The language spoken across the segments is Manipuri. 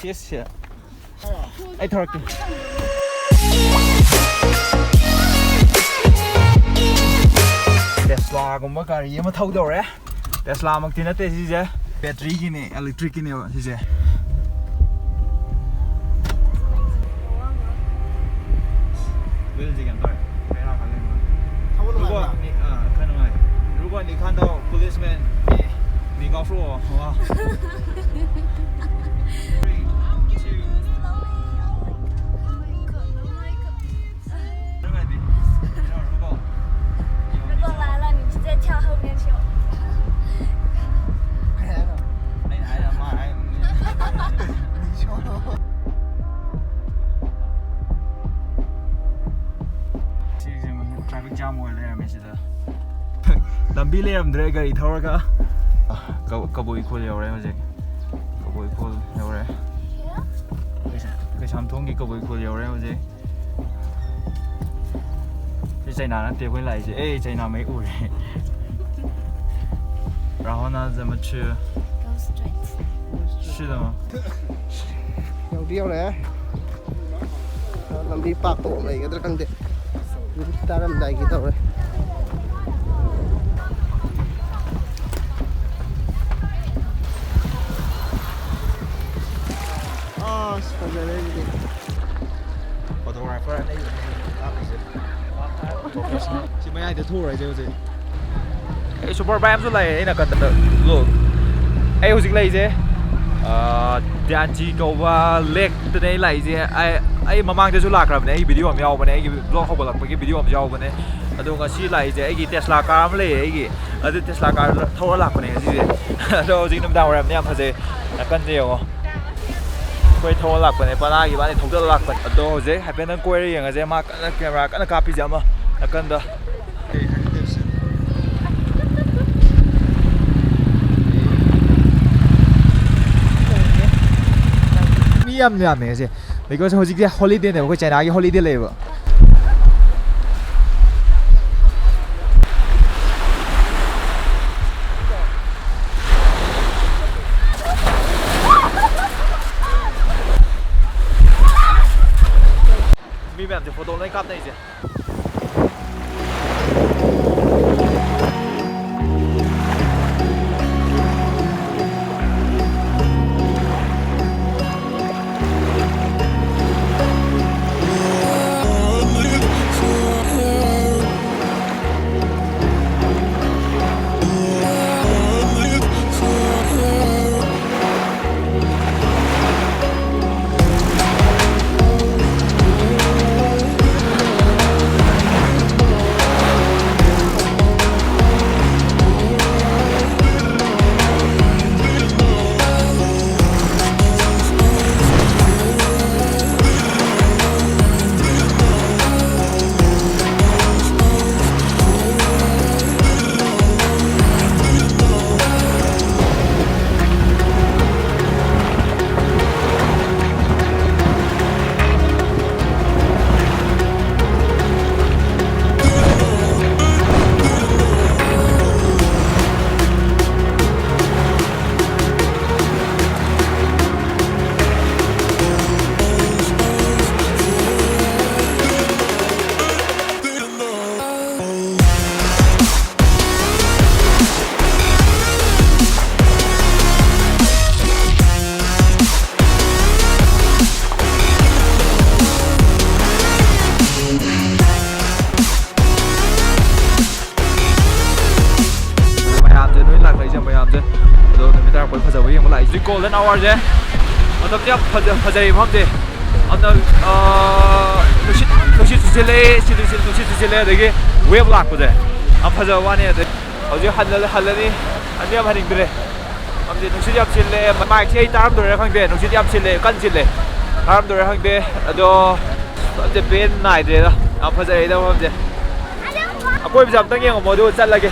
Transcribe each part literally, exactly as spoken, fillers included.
ꯁꯤꯁꯦ ꯑꯩ ꯊꯧꯔꯛꯀꯦ꯫ ꯇꯦꯁꯂꯥꯒꯨꯝꯕ ꯒꯥꯔꯤ ꯑꯃ ꯊꯧꯗꯧꯔꯦ꯫ ꯇꯦꯁꯂꯥꯃꯛꯇꯤ ꯅꯠꯇꯦ ꯁꯤꯁꯦ, ꯕꯦꯇ꯭ꯔꯤꯒꯤꯅꯦ, ꯏꯂꯦꯛꯇ꯭ꯔꯤꯛꯀꯤꯅꯦꯕ ꯁꯤꯁꯦ꯫ ꯋꯤꯜꯁꯦ ꯀꯩꯅꯣ ꯇꯧꯔꯦ, ꯕꯦꯔꯥ ꯈꯔ ꯂꯩꯕ꯫ ꯊꯧꯕ ꯅꯨꯡꯉꯥꯏꯕ꯭ꯔꯥ? ꯔꯨꯀꯣ, ꯅꯤ-, ꯑꯥ, ꯈꯔ ꯅꯨꯡꯉꯥꯏ꯫ ꯔꯨꯀꯣ, ꯅꯤꯈꯥꯟꯗꯣ ꯄꯨꯂꯤꯁꯃꯦꯟ, ꯅꯤ ꯀꯥꯎꯊꯣꯛꯑꯣ꯫ ꯋꯥ꯫ Three, two, ꯅꯨꯡꯉꯥꯏꯇꯦ꯫ ꯀꯩꯅꯣ, ꯔꯨꯀꯣ꯫ 如果来了，你直接跳后面去。哎呀，妈呀！你说。 ꯁꯤꯁꯦ ꯇ꯭ꯔꯥꯐꯤꯛ ꯖꯥꯝ ꯑꯣꯏ ꯂꯩꯔꯝꯃꯦ ꯁꯤꯗ꯫ ꯂꯝꯕꯤ ꯂꯩꯔꯝꯗ꯭ꯔꯦ ꯒꯥꯔꯤ ꯊꯧꯔꯒ꯫ ꯀ-, ꯀꯕꯨꯏ ꯈꯨꯜ ꯌꯧꯔꯦ ꯍꯧꯖꯤꯛ꯫ ꯀꯕꯨꯏ ꯈꯨꯜ ꯌꯧꯔꯦ꯫ ꯀꯩꯁꯥ-, ꯀꯩꯁꯥꯝꯊꯣꯡꯒꯤ ꯀꯕꯨꯏ ꯈꯨꯜ ꯌꯧꯔꯦ ꯍꯧꯖꯤꯛ꯫ ꯁꯤ ꯆꯩꯅꯥ ꯅꯠꯇꯦ ꯑꯩꯈꯣꯏ ꯂꯥꯛꯏꯁꯦ꯫ ꯑꯦ, ꯆꯩꯅꯥ ꯃꯌꯦꯛ ꯎꯔꯦ꯫ ꯔꯥꯍꯣꯅꯥ ꯖꯃꯠꯁꯨ꯫ Go straight. ꯁꯤꯗ꯫ ꯌꯧꯗꯤ ꯌꯧꯔꯛꯑꯦ꯫ ꯂꯝꯕꯤ ꯄꯥꯛꯄ ꯂꯩꯒꯗ꯭ꯔꯥ ꯈꯪꯗꯦ꯫ ꯅꯨꯃꯤꯠ ꯇꯥꯔꯝꯗꯥꯏꯒꯤ ꯇꯧꯔꯦ꯫ ꯑꯁ, ꯐꯖꯔꯦ ꯁꯤꯗꯤ꯫ Photographer ꯑꯅꯩꯕꯅꯦ ꯀꯥꯞꯄꯤꯁꯦ꯫ Professional꯫ ꯁꯤ ꯃꯌꯥꯏꯗ ꯊꯣꯛꯎꯔꯁꯦ ꯍꯧꯖꯤꯛ꯫ ꯑꯩ ꯁꯨꯄꯔ ꯕꯥꯏꯛ ꯑꯃꯁꯨ ꯂꯩ ꯑꯩ ꯅꯥꯀꯟꯗ꯫ Look꯫ ꯑꯩ ꯍꯧꯖꯤꯛ ꯂꯩꯁꯦ, ꯑꯥ, ꯗ꯭ꯌꯥꯟꯆꯤ ꯀꯧꯕ ꯂꯦꯛꯇꯅꯦ ꯑꯩ ꯂꯥꯛꯏꯁꯦ꯫ ꯑꯩ, ꯑꯩ ꯃꯃꯥꯡꯗꯁꯨ ꯂꯥꯛꯈ꯭ꯔꯕꯅꯦ, ꯑꯩꯒꯤ ꯚꯤꯗꯤꯑꯣ ꯑꯃ ꯌꯥꯎꯕꯅꯦ, ꯑꯩꯒꯤ ꯕ꯭ꯂꯣꯒ ꯍꯧꯒꯠꯂꯛꯄꯒꯤ ꯚꯤꯗꯤꯑꯣ ꯑꯃꯁꯨ ꯌꯥꯎꯕꯅꯦ꯫ ꯑꯗꯣ ꯉꯁꯤ ꯂꯥꯛꯏꯁꯦ ꯑꯩꯒꯤ ꯇꯦꯁꯂꯥ ꯀꯥꯔ ꯑꯃ ꯂꯩꯌꯦ ꯑꯩꯒꯤ, ꯑꯗꯨ ꯇꯦꯁꯂꯥ ꯀꯥꯔ ꯊꯧꯔ ꯂꯥꯛꯄꯅꯦ ꯉꯁꯤꯁꯦ꯫ ꯑꯗꯣ ꯍꯧꯖꯤꯛ ꯅꯨꯃꯤꯗꯥꯡ ꯋꯥꯏꯔꯝꯅꯦ, ꯌꯥꯝ ꯐꯖꯩ꯫ ꯅꯥꯀꯟꯁꯦ ꯌꯦꯡꯉꯣ, ꯑꯩꯈꯣꯏ ꯊꯧꯔ ꯂꯥꯛꯄꯅꯦ, ꯄꯅꯥꯒꯤ ꯏꯕꯥꯅꯤ ꯊꯧꯗꯔ ꯂꯥꯛꯄꯅꯦ꯫ ꯑꯗꯣ ꯍꯧꯖꯤꯛ ꯍꯥꯏꯐꯦꯠꯇꯪ ꯀꯣꯏꯔ ꯌꯦꯡꯉꯁꯦ, ꯃꯥ ꯀꯟꯅ ꯀꯦꯃꯦꯔꯥ ꯀꯟꯅ ꯀꯥꯞꯄꯤꯁꯦ ꯑꯃ ꯅꯥꯀꯟꯗ꯫ ꯃꯤ ꯌꯥꯝ ꯌꯥꯝꯃꯦ ꯉꯁꯤ, because ꯍꯧꯖꯤꯛꯇꯤ ꯍꯣꯂꯤꯗꯦꯅꯦꯕ, ꯑꯩꯈꯣꯏ ꯆꯥꯏꯅꯥꯒꯤ ꯍꯣꯂꯤꯗꯦ ꯂꯩꯌꯦꯕ꯫ ꯐꯣꯇꯣ ꯂꯣꯏ ꯀꯥꯞꯅꯩꯁꯦ꯫ ꯃꯌꯥꯝꯁꯦ ꯅꯣꯏ ꯂꯥꯛꯂꯛꯏꯁꯦ ꯃꯌꯥꯝꯁꯦ꯫ ꯑꯗꯣ ꯅꯨꯃꯤꯠ ꯇꯥꯔꯛꯄꯩ ꯐꯖꯕ ꯌꯦꯡꯕ ꯂꯥꯛꯏꯁꯦ꯫ ꯍꯧꯖꯤꯛ golden hourꯁꯦ꯫ ꯃꯇꯝꯁꯦ ꯌꯥꯝ ꯐꯖ-, ꯐꯖꯩ ꯃꯐꯝꯁꯦ꯫ ꯑꯗ, ꯑꯥ, ꯅꯨꯡꯁꯤꯠ, ꯅꯨꯡꯁꯤꯠ ꯁꯤꯠꯂꯦ, ꯁꯤꯠꯂꯤ, ꯁꯤꯠꯂꯤ, ꯅꯨꯡꯁꯤꯠ ꯁꯤꯠꯂꯦ, ꯑꯗꯒꯤ wave ꯂꯥꯛꯄꯁꯦ ꯌꯥꯝ ꯐꯖꯕ ꯋꯥꯅꯤ꯫ ꯑꯗꯩ ꯍꯧꯖꯤꯛ ꯍꯜꯂ-, ꯍꯜꯂꯅꯤ꯫ ꯍꯟꯗꯤ ꯌꯥꯝ ꯍꯟꯅꯤꯡꯗ꯭ꯔꯦ꯫ ꯃꯐꯝꯁꯦ ꯅꯨꯡꯁꯤꯠ ꯌꯥꯝ ꯁꯤꯠꯂꯦ꯫ ꯃꯥꯏꯛꯁꯦ ꯑꯩ ꯇꯥꯔꯝꯗꯣꯏꯔꯥ ꯈꯪꯗꯦ꯫ ꯅꯨꯡꯁꯤꯠ ꯌꯥꯝ ꯁꯤꯠꯂꯦ, ꯀꯟꯅ ꯁꯤꯠꯂꯦ꯫ ꯇꯥꯔꯝꯗꯣꯏꯔꯥ ꯈꯪꯗꯦ꯫ ꯑꯗꯣ ꯃꯐꯝꯁꯦ ꯄꯦꯟ ꯅꯥꯏꯗ꯭ꯔꯦꯗ꯫ ꯌꯥꯝ ꯐꯖꯔꯦꯗ ꯃꯐꯝꯁꯦ꯫ ꯑꯀꯣꯏꯕꯁꯦ ꯑꯝꯇꯪ ꯌꯦꯡꯉꯝꯃꯣ, ꯑꯗꯨꯒ ꯆꯠꯂꯒꯦ꯫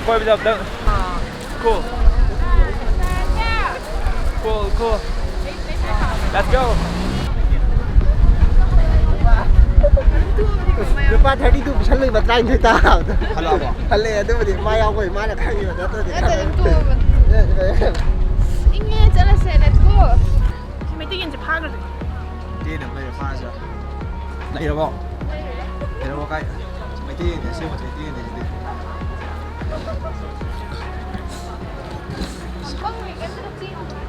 ꯑꯀꯣꯏꯕꯁꯦ ꯑꯝꯇꯪ꯫ Cool. Cool, cool. Let's go. ꯂꯨꯄꯥ thirty two ꯄꯤꯁꯜꯂꯨꯏꯕ, ꯇꯔꯥꯅꯤꯊꯣꯏ ꯇꯥꯕꯗꯣ꯫ ꯍꯜꯂꯛꯑꯕꯣ? ꯍꯜꯂꯛꯑꯦ, ꯑꯗꯨꯕꯨꯗꯤ ꯃꯥ ꯌꯥꯎꯕꯩ ꯃꯥꯅ ꯈꯪꯉꯤꯕ, ꯅꯠꯇ꯭ꯔꯗꯤ ꯅꯠꯇ꯭ꯔꯗꯤ ꯈꯪꯉꯣꯏ꯫ ꯑꯗꯨꯝ ꯇꯣꯛꯑꯕꯅꯤ꯫ ꯏꯪꯉꯦ, ꯆꯠꯂꯁꯦ, let's go. ꯁꯤ ꯃꯩꯇꯩ ꯌꯦꯟꯁꯦ ꯐꯥꯈ꯭ꯔꯁꯦ꯫ ꯇꯦꯟꯅ ꯑꯃ ꯂꯩꯔꯦ, ꯐꯥꯔꯁꯦ꯫ ꯂꯩ, ꯍꯩꯔꯕꯣ? ꯍꯩꯔꯕꯣ ꯀꯥꯏ? ꯃꯩꯇꯩ ꯌꯦꯟꯅꯦ, ꯑꯁꯦꯡꯕ ꯃꯩꯇꯩ ꯌꯦꯟꯅꯦ ꯁꯤꯗꯤ꯫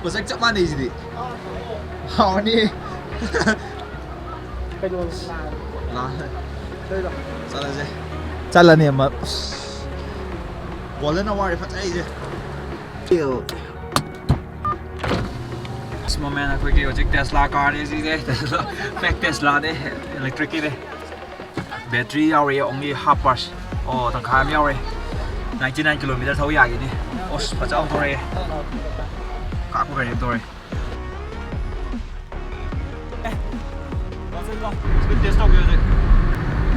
ꯃꯁꯛ ꯆꯞ ꯃꯥꯟꯅꯩ ꯁꯤꯗꯤ꯫ ꯍꯥꯎꯅꯤ꯫ ꯂꯥ-, ꯆꯠꯂꯁꯦ꯫ ꯆꯠꯂꯅꯤ ꯑꯃ꯫ Golden hour ꯐꯖꯩꯁꯦ꯫ ꯑꯁ, ꯃꯣꯃꯦꯟ ꯑꯩꯈꯣꯏꯒꯤ ꯍꯧꯖꯤꯛ Tesla car ꯅꯦ ꯁꯤꯁꯦ꯫ Tesla, fake Tesla ꯅꯦ, electric ꯀꯤꯅꯦ꯫ Battery ꯌꯥꯎꯔꯤ only half percent꯫ ꯑꯣ, ꯇꯪꯈꯥꯏ ꯑꯃ ꯌꯥꯎꯔꯦ꯫ Ninety nine kilometer ꯊꯧ ꯌꯥꯒꯤꯅꯤ꯫ ꯑꯁ, ꯐꯖꯕ ꯑꯃ ꯊꯧꯔꯛꯑꯦ꯫ ꯀꯥꯞꯄ ꯒꯥꯔꯤ ꯑꯃ ꯊꯧꯔꯦ꯫ Speed test ꯇꯧꯒꯦ ꯍꯧꯖꯤꯛ꯫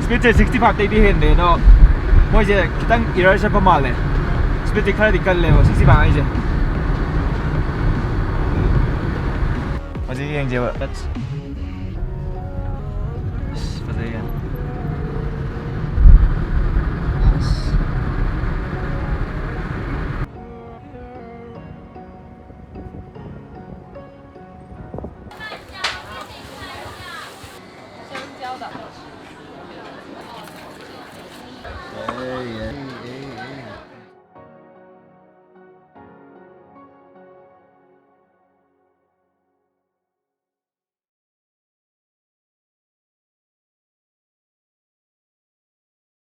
Speed ꯁꯦ sixty five ꯇꯩꯗꯤ ꯍꯦꯟꯗꯦ ꯑꯗꯣ, ꯃꯣꯏꯁꯦ ꯈꯤꯇꯪ error ꯆꯠꯄ ꯃꯥꯜꯂꯦ꯫ Speed ꯇꯤ ꯈꯔꯗꯤ ꯀꯜꯂꯦꯕ sixty five ꯍꯥꯏꯁꯦ꯫ ꯍꯧꯖꯤꯛ ꯌꯦꯡꯁꯦꯕ꯫ ꯑꯁ, ꯐꯖꯩꯌꯦ꯫ ꯑꯁ꯫